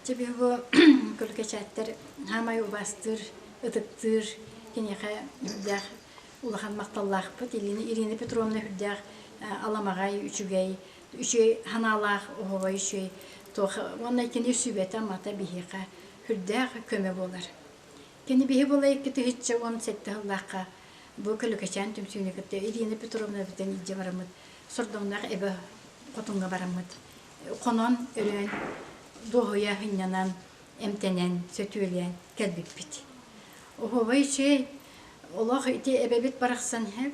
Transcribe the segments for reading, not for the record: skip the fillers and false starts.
Чэ бу көлүкэчээттэр хаамай убаастыыр, ытыктыыр киниэхэ үрдээх улахан махталлаахпыт. Ирина Петровна үрдээх аламаҕай, үчүгэй, үчүгэй санаалаах, оһуобай үчүгэй туох уонна кини сүбэтэ-амата биһиэхэ үрдээх көмө буолар. Кини биһи буола 2017 сыллаахха бу Көлүкэчээн түмсүүнү кытта Ирина Петровна бүтэн илдьэ бараммыт, сордоҥноох эбэ хотуҥҥа бараммыт. Хонон, өрөөн, дуоһуйа сынньанан, эмтэнэн, сөтүөлээн кэлбиппит. Оһуобай үчүгэй, олох ити эбэбит барахсан иһэ,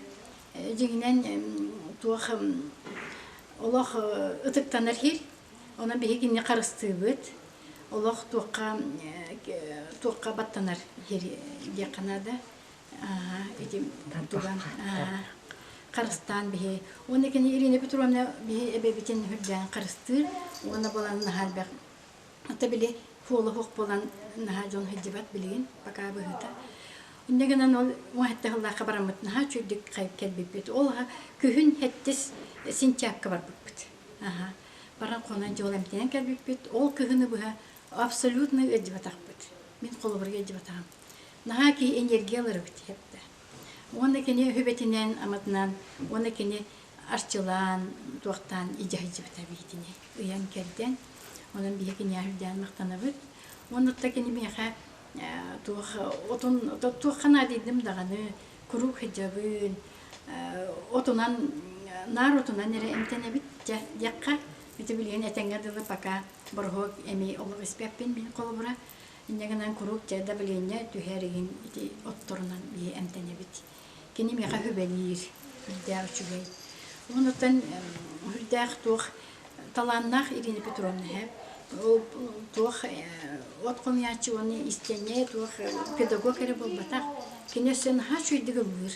дьиҥинэн туох олох ытыктанар иһир. Онон биһиги кинини харыстыыбыт, олох туохха туохха баттанар диэххэ наада. Ити туган харыстаан биһи уонна кини Ирина Петровна биһи эбэбитин үрдээн харыстыыр уонна буолан наһаа элбэх ата били фуола суох буолан наһаа дьон сылдьыбат билигин пока быһыыта инньэ гынан ол уон сыллаахха бараммыт наһаа үчүгдүк кэлбиппит ол күһүн сэттис сентябрьга барбыппыт Аха. Баран хонон дьол эмтэнэн кэлбиппит. Ол кыһыны быһа абсолютно ыалдьыбатахпыт. Мин холобурга ыалдьыбатаҕым. Наһаа киһи энергия ылар эбит эптэ. Уонна кини үһүбэтинэн, аматынан, уонна кини арчылаан, туохтаан илдьэ сылдьыбыта биһитини ыйан кэрдэн. Онон биһи киниэхэ үрдээн махтанабыт. Уонна кини миэхэ туох отун туохха наадыйдым даҕаны куруук сылдьабын, отунан наар отунан эрэ эмтэнэбит дьэ диэххэ ити билигин этэҥҥэ дылы пока бороһуок эми олох испэппин мин холобура инньэ гынан куруук дьэ давление түһэр игин ити отторунан биһи эмтэнэбит кини миэхэ сүбэлиир үрдээх үчүгэй онуттан үрдээх туох талааннаах Ирина Петровна эһэ туох от хомуйааччы уонна истэнньэ туох педагог эрэ буолбатах кини өссө наһаа үчүгэйдик ыллыыр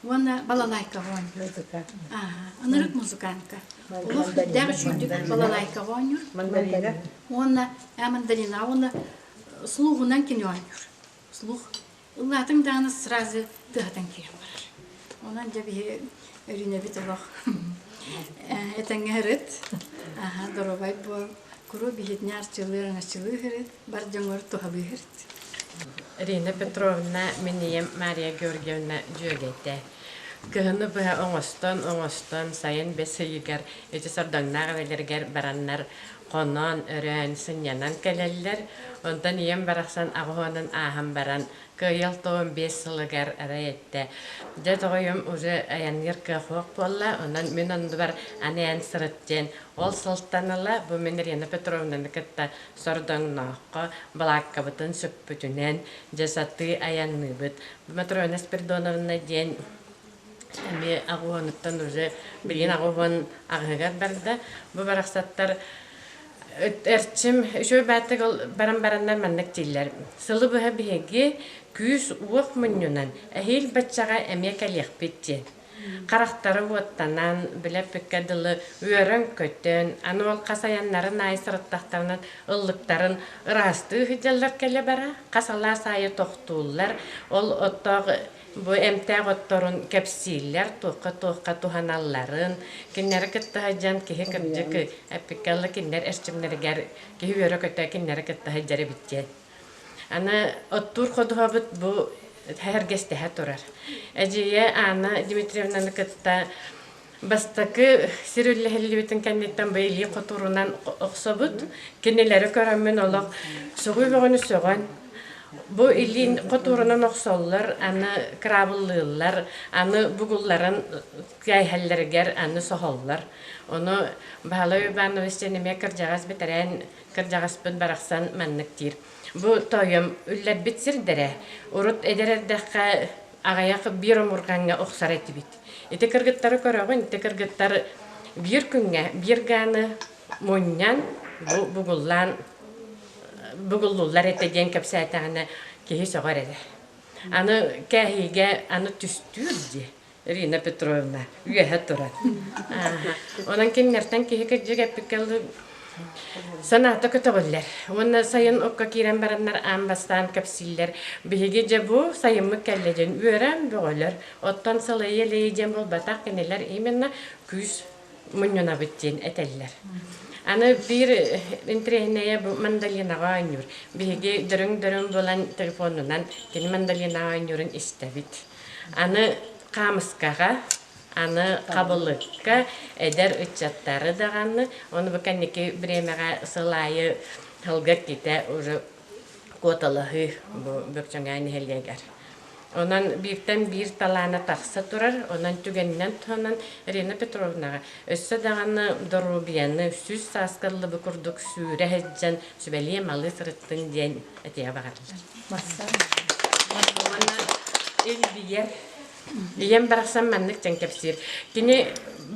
уонна балалайкаҕа оонньуур ынырык музыкантка олох үрдээх үчүгэйдик балалайкаҕа оонньуур уонна мандолина уонна слугунан кини оонньуур слух Ыллаатыҥ даҕаны сразу тыаһатан киирэн барар. Онон дьэ биһи өрүүнэбит олох этэҥҥэ сырыт, аһа доруобай буол, куруук биһитини арчылыы, аҥаччылыы сырыт, бар дьоҥҥор туһалыы сырыт. Рина Петровна мин ийэм Мария Георгиевна дьүөгэтэ. Кыһыны быһа оҥостон, оҥостон, сайын бэс ыйыгар ити сордоҥноох эбэлэригэр бараннар хонон, өрөөн, сынньанан кэлэллэр. Онтон ийэм барахсан аҕыс уонун ааһан баран, кыайал тоҕун биэс сылыгар арай эттэ: «Дьэ, тоҕойум уже айанныыр кыах суох буолла, онон мин оннубар аны эн сырыт» диэн. Ол сылтан ыла бу мин Рена Петровнаны кытта сордоҥнооххо балааккабытын сүкпүтүнэн, дьэ, сатыы айанныыбыт. Матрена Спиридоновна диэн эмиэ аҕыс уонуттан уже билигин 88-ыгар барда. Бу барахсаттар эрчим үчүгэй бааттык баран бараннар маннык дииллэр. Сылы быһа биһиги күүс-уох мунньунан эһиил баччаҕа эмиэ кэлиэхпит диэн. Харахтара уоттанан, билэппиккэ дылы үөрэн-көтөн, аны ол хас айаннарын аайы сырыттахтарына ыллыктарын ыраастыы сылдьаллар кэлэ бара, хас алаас аайы тохтууллар, ол оттоох Бу эмтээх отторун кэпсииллэр, туохха-туохха туһаналларын, кинилэри кытта сылдьан киһи кырдьык эппиккэ дылы кинилэр эрчимнэригэр киһи үөрэ-көтө кинилэри кытта сылдьар эбит диэн. Аны оттуур ходуһабыт бу сэһэргэстэһэ турар. Эдьиийэ Анна Дмитриевнаны кытта Бастакы сир үллэһиллибитин кэнниттэн бу илии хотуурунан охсобут. Кинилэри көрөммүн олох сөҕүү бөҕөнү сөҕөн, бу илиин хотуурунан охсоллор, аны кыраабыллыыллар, аны бугулларын кээһэллэригэр аны соһоллор. Ону Баһылай Иванович диэн эмиэ кырдьаҕас бэтэрээн кырдьаҕаспыт барахсан маннык диир. Бу тойом үллэрбит сирдэрэ. Урут эдэр эрдэххэ аҕыйах биир омурҕаҥҥа охсор этибит. Ити кыргыттары көрөҕүн, ити кыргыттар биир күҥҥэ биир гааны мунньан бу бугуллаан бугуллуллар этэ диэн кэпсээтэҕинэ киһи сөҕөр эрэ. Аны кээһиигэ аны түстүүр дии Рина Петровна үөһэ турар. Онон кинилэртэн киһи кырдьык эппиккэ Санаата көтөҕүллэр. Уонна сайын окко киирэн бараннар аан бастаан кэпсииллэр. Биһиги дьэ бу сайыммыт кэллэ диэн үөрэн бөҕөлөр. Оттон сылайыы-элэйии диэн буолбатах, кинилэр именно күүс мунньунабыт диэн этэллэр. Аны биир интэриэһинэйэ бу мандолинаҕа оонньуур. Биһиги дөрүҥ-дөрүҥ буолан телефонунан кини мандолинаҕа оонньуурун истэбит. Аны хаамыскаҕа, аны хабылыкка эдэр ыччаттары даҕаны, ону бу кэнники бириэмэҕэ сыл аайы сылга китэ уже куоталаһыы бу Бөкчөҥөө нэһилиэгэр. Онон бииртэн биир талаана тахса турар, онон түгэнинэн туһанан Ирина Петровнаҕа өссө даҕаны доруобуйаны 100 сааска ыллыбы курдук сүүрэ сылдьан сүбэлиэ-малыы сырыттын диэн этиэ баҕарыллар. Уонна илбийэр. Ийэм барахсан маннык дьэн кэпсиир. Кини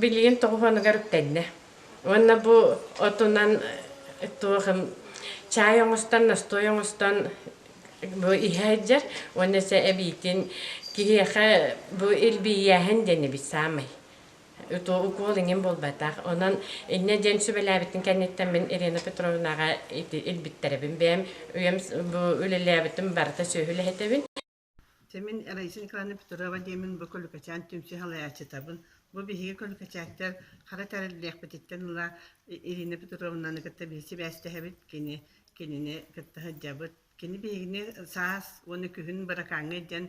билигин тоҕуһуонугар үктэннэ. Уонна бу отунан туох чаай оҥостон, настой оҥостон бу иһэ сылдьар уонна сэ эбиитин киһиэхэ бу илбийээһин диэн эбит саамай укуол иҥин буолбатах. Онон инньэ диэн сүбэлээбитин кэнниттэн мин Ирина Петровнаҕа ити илбиттэрэбин бэйэм үйэм бу үлэлээбитим барыта сүөһү үлэһитэбин. Чэ мин Раиса Николаевна Петрова диэммин бу Көлүкэчээн түмсүү салайааччытабын. Бу биһиги көлүкэчээттэр хара тэриллиэхпититтэн ыла Ирина Петровнаны кытта биһи сибээстэһэбит, кини кинини кытта сылдьабыт. Кини биһигини саас уонна күһүн Быракааҥҥа илдьэн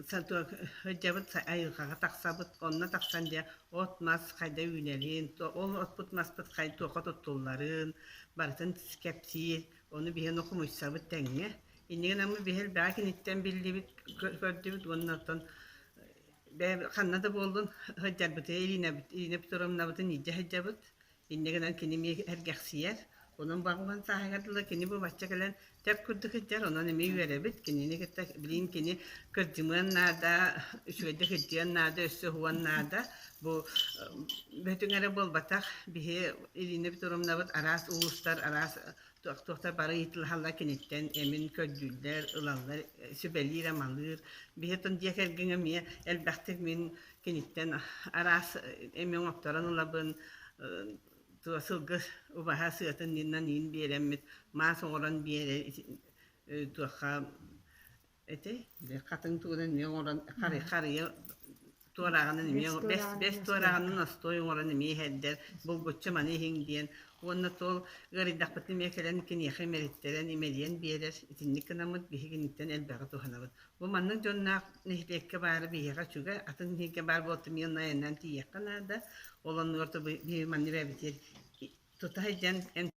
сылдьабыт, айылҕаҕа тахсабыт. Онно тахсан дьэ от-мас хайда үүнэрин, ол оппут-маспыт туохха туттулларын барытын кэпсиир. Ону биһи ону хомуйсабыт тэҥҥэ. Иннигин ама биһи элбэҕи киниттэн биллибит, көрдүбүт уонна оттон ханна да буоллун сылдьарбытыгар Ирина, Ирина Петровнабытын илдьэ сылдьабыт. Инньэ гынан кини эмиэ эргэхсийэр. Онон баҕалаан сааһыгар дылы кини бу бачча кэлэн тэп курдук сылдьар, онон эмиэ үөрэбит. Кинини кытта билигин кини кырдьымыан наада, үчүгэйдик сылдьыан наада, өссө уһуон наада. Бу бөтүҥ эрэ буолбатах, биһи Ирина Петровнабыт араас улуустар, араас туохтар бары ыйытылаһаллар киниттэн эмин көрдүүллэр, ылаллар, сүбэлиир-амалыыр. Биһи оттон дьиэ кэргэҥҥэ эмиэ элбэхтик мин киниттэн араас эми оҥотторон ылабын, сылгы убаһа сыатын ниннан иин биэрэммит, маас оҥорон биэрэ туохха эти хатыҥ тугунан эмиэ оҥорон харыйа туорааҕынан эмиэ бэс бэс туорааҕынан настой оҥорон эмиэ иһэрдэр булгуччу маны иһиҥ диэн уонна тол ыарыйдахпытына эмиэ кэлэн киниэхэ имэриттэрэн имэрийэн биэрэр итинник гынаммыт биһи киниттэн элбэҕи туһанабыт бу маннык дьонноох нэһилиэккэ баара биһиэхэ үчүгэй атын нэһилиэккэ баар буолтум айаннаан тиийиэххэ наада ол оннугар биһи манна бэйэбитигэр тута сылдьан.